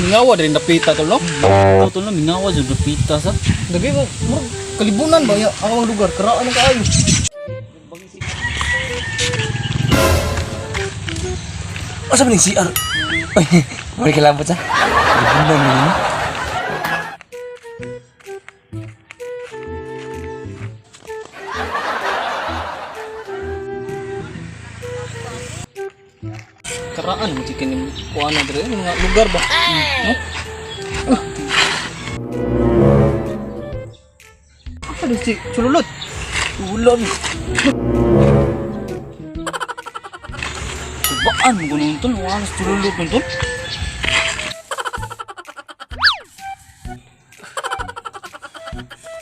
Mingawa din napita tol, no? Oh, tol, no, mingawa jud napita sa. Dagi mo, murag kalibunan ba ya ang among lugar karaan na kaayo. Asa man yung CR? Uy, mura kilabot sa. Libunan mo yun. Karaan mo chicken yung kuan na dire mga lugar ba? No? Apa di si Cululot? Ulan. Subaan mo ganun tol, wala sa tululot nun tol.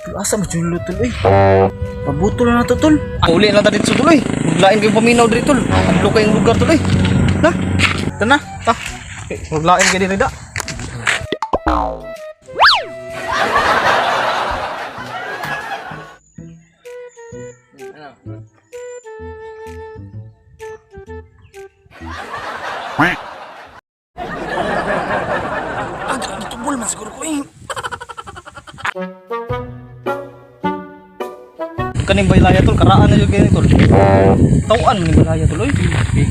Tol, asa mo tululot tol eh? Pabutol na to tol. Uli na ta dito tol oy. Maglain kayong paminaw diri tol. Adlo kayong lugar tol oy. Na? Tana, ta. Eh, maglain kay diri da. Ah, tubol man siguro ko eh. Kaning baylaya tol, karaan na jud kay tol. Tawaan man ni baylaya tol oy.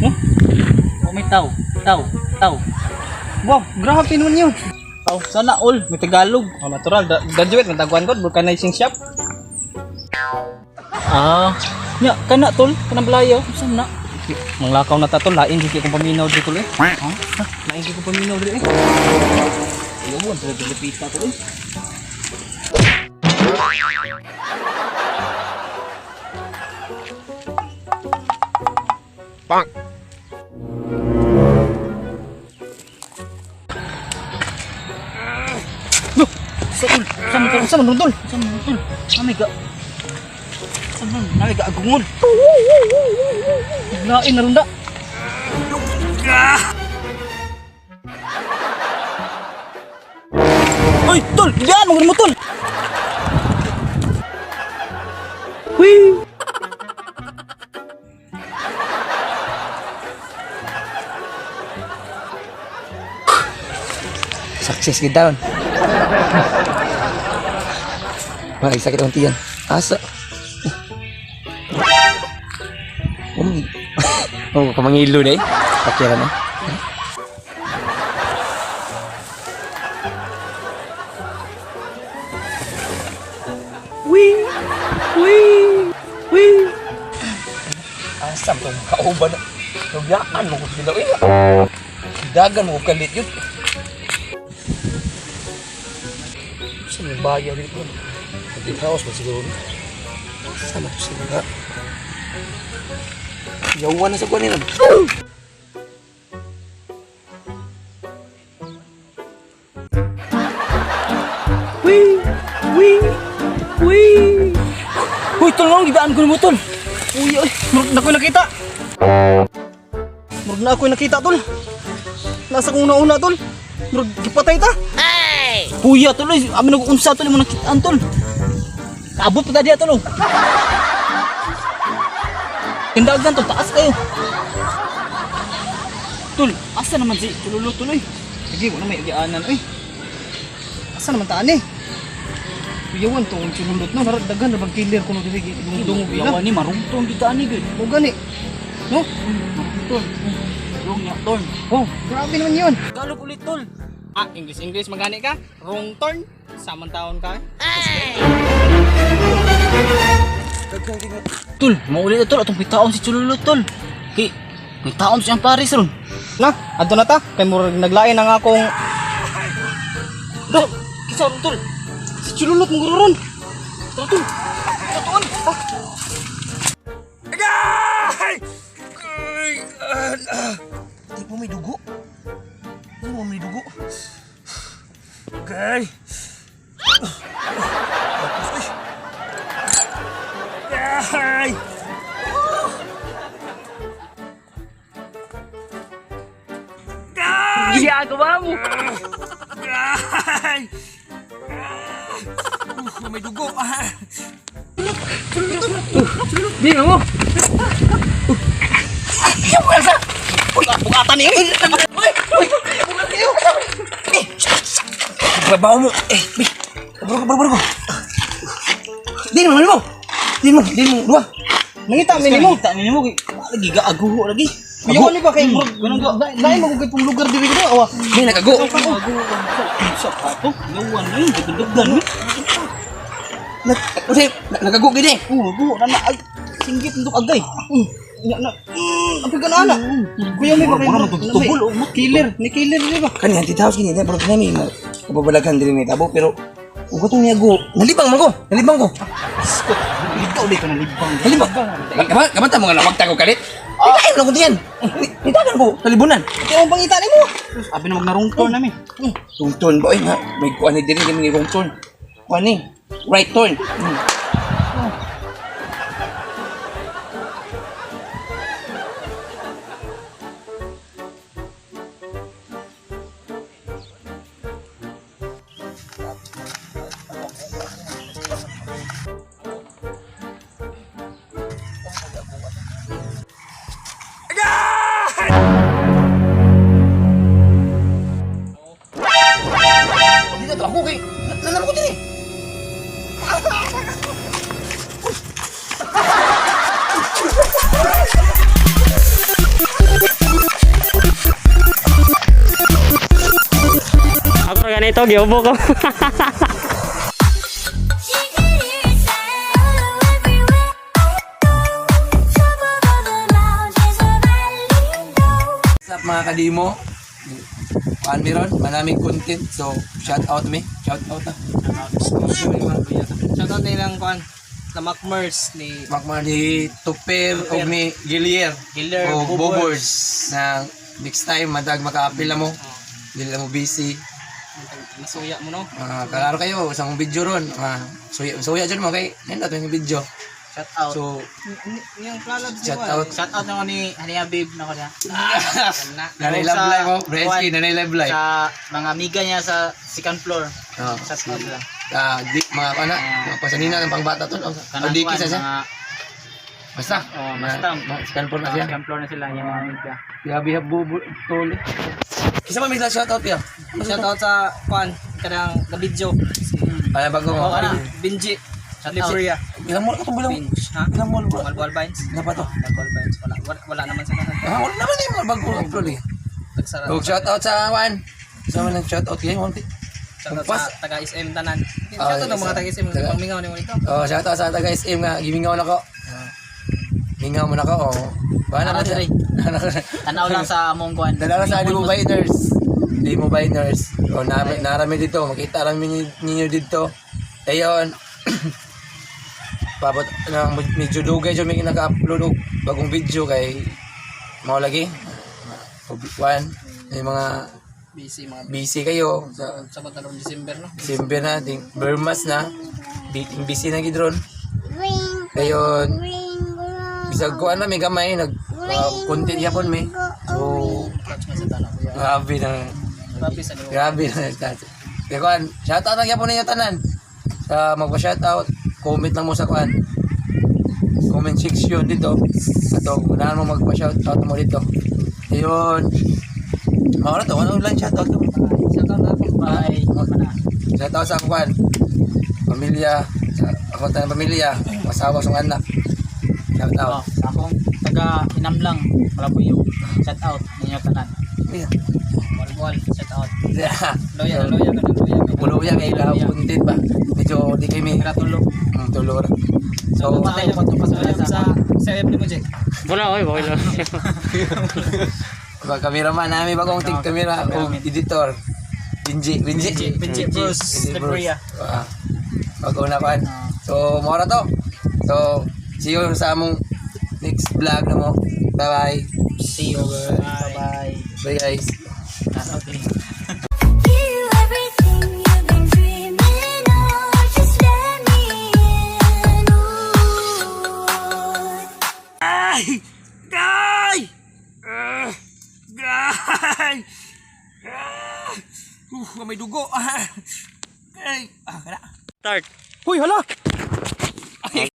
No? Oh, may tao, tao, tao. Wow, grabe naman yun. Tao, sana all, may Tagalog. Oh, natural, graduate man taguan god, vulcanizing shop. Ah, nya kana tol, kanang balayo, saan na? Manglakaw na ta tol, lain jud kay kong paminaw diri tol eh. Ha? Lain kay kong paminaw diri eh. Ayaw, ang talaga napita tol eh. No, sa tol, sa man tol, sa man tol. Saan man tol? Nami ga. Saan man? Nami ga agungol. Lain na runda. Oy, tol, diyan mo mo tol. Success kita ron. Bakit sakit ang tiyan? Asa? Um, oh, kamangilo na eh. Pakira na. Wee! Wee! Wee! Asa mo itong kauban na? Nabiyaan mo kung sila eh. Dagan mo kung kalit yun. Sa may bayan dito. Pati house ba siguro? Sama to sila. Yawan na sa kuwan nila. Uy, tol, ngong gibaan ko mo tol. Uy, uy, murag na ako'y nakita. Murag na ako'y nakita tol. Nasa kong una-una tol. Murag gipatay ta. Kuya tol, oy, amin nag-unsa tol mo nakitaan tol. Kaabot pa ta diya tol. Oh. Tindagan tol, taas kayo. Tol, asa naman si Tululo tol oy? Sige, wala may agianan oy. Asa naman taan eh? Uyawan to, ang sululot no, narag daghan ra bang killer kuno diri dungog ila. Yawa ni marungtong kita ani gud. O gani. No? Marungtong. Wrong ya tol. Oh, grabe naman yun. Tagalog ulit tol. Ah, English English magani ka? Wrong turn. Saman taon ka. Tol, mauli na tol atong pitaon si Chululo tol. Kay may taon siyang Paris ron. Na, adto na ta. Kay murag naglain ang akong Do, kisa ron tol. si Chululot mong ron. Tara tol. Totoo. Ah, Ay! Ay! Ah, ah. Di po may dugo. Di mo may dugo. Okay. Ay! Ginagawa mo. Ay! May dugo. Ah. Di mo. Bugatan ni. Uy! Uy! Trabaho mo. Eh, bi. Bro, bro, bro. Di mo, di mo. Di mo, di mo, dua. Nangita mi nimo. Nangita mi nimo lagi gaaguho lagi. Kuyawan ni ba kay murag lain mo kay pong lugar diri ko awa. May nagago. Sa pa to. Yawan ni dagdagan ni. Nag, uy, nagago gini. Oh, go na na singgit nindot agay. Nya na. Api ka na ana. Kuya mi ba kay Mura man tugtugol, oh, killer, ni killer di ba? Kani haunted house kini, bro, kani may kababalagan diri may tabo pero ug katong niyago, nalibang man ko, nalibang ko. Ikaw di ka nalibang. Nalibang. Kaman kaman ta mga lawag ta ko kalit. Ay, ko diyan. Nitagan ko sa libunan. Kaya ang pangita nimo. Abi na magnarungkol nami. Tungton ba oy nga may kuan ni diri ni wrong turn. Kuan ni right turn. Dito to ako kay nanam ko diri. Ako na ganito, giubo ko. She can hear it sound everywhere I go. Top of all the mountains, a valley low. What's up mga kadimo? Kuan meron, maraming content so shout out me. Shout out na. Shoutout nilang kuan na Macmers ni Makmar ni Tuper o ni Gilier. Gilier, o Bobors. Bobors. Na next time madag maka-appeal na mo. Dili na mo busy. Nasuya mo no. Ah, kalaro kayo sa akong video ron. Ah, suya suya dyan mo kay nindot yung video. Shout out. So Niyang lalabs ni shout kuan. out. Shout out na ko ni Hani Habib na ko siya. Nanay love life oh, Bresky, nanay love life. Sa mga amiga niya sa second floor. Oh. Shout out sila. Ah, di mga kana, mga pasanina ng pangbata to. Oh, Kanang diki kuan, sa siya. mga Basta. Oh, basta. Second floor na siya. Second floor na sila yung mga amiga. Grabe ha bubo tol. Isa pa may shout out ya. Shoutout sa kuan kanang ga-video. Ay bago mo. Oh, kana Benji. Liberia. Ilang mall ka to bilang? Bench, ha? Ilang mall bro? Malbual Vines. Ilan pa to? Malbual Vines. Wala, wala, wala naman sa kanan. Ah, wala naman yung mga bago upload eh. Nagsara. Oh, shout out sa Juan. Sa man shout out kayo, Juan. Shoutout Pas- sa taga SM tanan. Ah, Shoutout ang mga taga SM taga- pangmingaw nimo dito. Oh, shout out sa taga SM nga gimingaw na ko. Ah, Mingaw mo na ko. Oh. Bana Tanaw na siya. diri. Tanaw lang sa among kuan. Dala na sa Demo Biners. Demo Biners. Oh, narami, narami dito. Makita lang ninyo dito. Ayun. Pabot na medyo dugay jud may naka-upload og bagong video kay mao lagi. One, may mga Busy mga busy kayo sa sa batalong December no. December na, ting Burmas na, ting busy na gid ron. Ring, Dayon, ring, ring. bisag kuan na may gamay nag content yapon mi. So, Clutch man sa tanan kuya. grabe na. Grabe sa nimo. Grabe na. Kaya kuan, shout out lang yapon ninyo tanan. Sa magpa-shout out, comment lang mo sa kuan. Comment section dito. Ato, unahan mo magpa-shout out mo dito. Ayun. Mao na to, ano lang shout out to. Shoutout na. Bye. Shout out sa kuan. Pamilya, sa akong tanang pamilya, asawa sa anak. Shout Oh, out. sa akong taga Inamlang, Malabuyo. Shout out ninyo tanan. Yeah. Malbual. Shoutout. Yeah. Loya, loya ka loya. Puluya kay lahat content ba. Medyo di kami Mira tulo. tulo ra. So, Patay ko to Sa sa FB mo Jake. Wala, oy, wala. Ba cameraman namin bagong tig camera o editor. Benji, Benji. Benji Bruce Benji Bruce. Liberia. Ah. Bago na pan. So, mao ra to. So, see you sa among next vlog na mo. Bye-bye. See you. Bye. Bye guys. Okay. Give you everything you've been dreaming of. Just let me in. Ooh. Ay! Gay! Ah! Gay! Ah! May dugo. Ah! Ay! Ah, kana. Start. Huy hala.